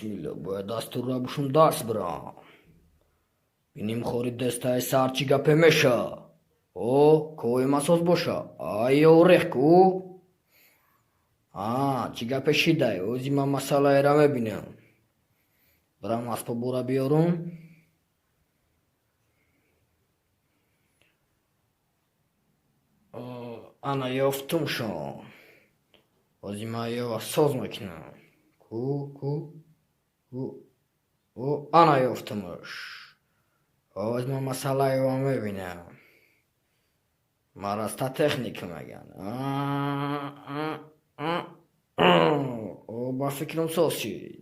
Бисмилла, бояд дастурра бушум, дарс бирам. Биним, хори дастаи сар чӣ гапе меша. О, кои масоз боша. Ай, орех ку. А, чӣ гапе шидай? Ози ман масъалаеро мебинам. Бирам асбобора биёрум. Ана, ёфтумшон. Ози ман ёва соз мекунам. Ку, ку, ку. О, ана, ёфтумш. Оз ман масъалаеро мебинам. Мараста техника меган. О, ба фикрам, соз шид.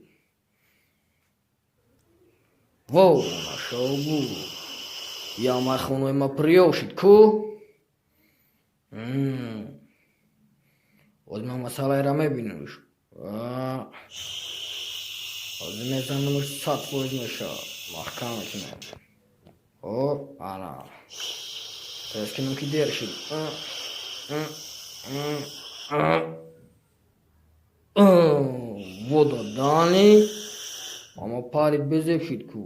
Во, нашобу. Ямай хонаи ма приёв шид ку. Оз ман масъалаеро мебинамш. Ҳозир мезанамш, 100% мешавад. Маҳкам мекунам. О, ана. Тез кунам, ки дер шуд. Вода дани. Ама парид, безеб шид ку.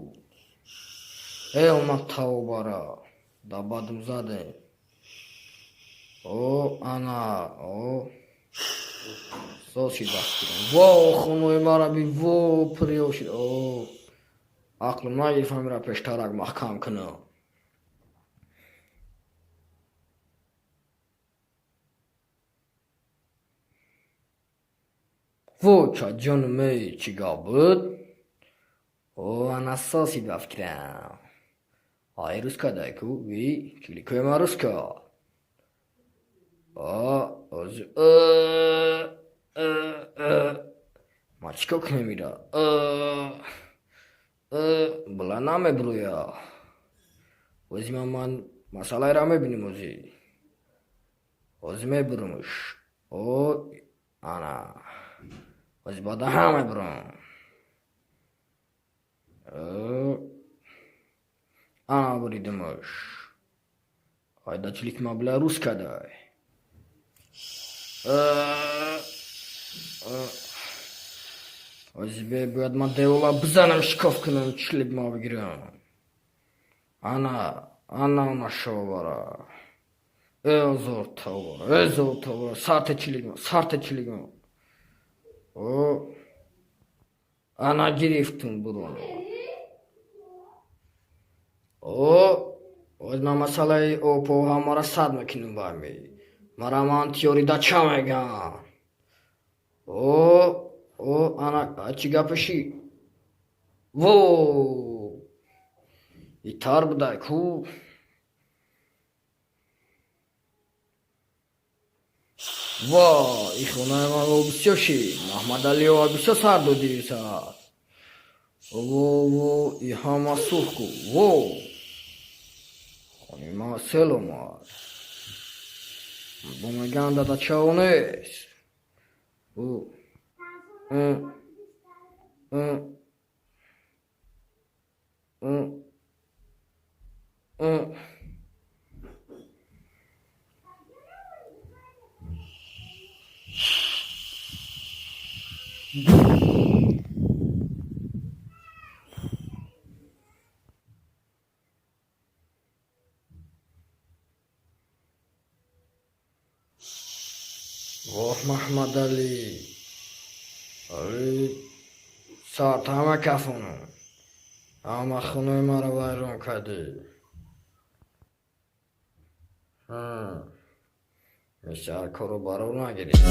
Э, омад тавобара. Да бадум задем. О, ана, о. Соз шид, ба фикрам. Во, хонаи мара би, во, приёв шид. О. Ақлм нагирифт ҳамира пештарак маҳкам кунам. Во, чаҷонум, эй, чӣ гап буд? О, ана, соз шид, ба фикрам. Ай, рӯз кадай ку, ви, кликои ман рӯз кард. О, ози ма чӣ кор кунем ира? Била намебурӯя. Ози ман масъалаеро мебинем ози. Ози мебурумш. О, ана. Ози баъда ҳама мебурам. Ана, буридимш. Айда, чилик ма била рӯз кадай. Ози бе, бояд ман девола бизанам, шикоф кунам, чилик ма бигирам. Ана, ана, ана, шовара. Э, зор тавара, э, зор тавара, сарта чилик ма, сарта чилик ма. О, ана, гирифтум, бурон. О, оз ман масъалаи опо ҳамаро сад мекунам барми. Мара ман тиёри дача мегам. О, о, ана, чӣ гапеши? Во! Итар будай ку. Во, и хонаи ман бисёр шид. Маҳмадалиова бисёр сар додӣ сар. Во, во, и ҳама сӯхт ку. Во! Хонаи ман сел омад. Бо меган дадачао нест. О, у, у, у. Воҳ, Маҳмадалӣ. Али саат ҳама кафонам. Ҳама хонаи маро вайрон кардӣ. Мисар кору барор нагирифт.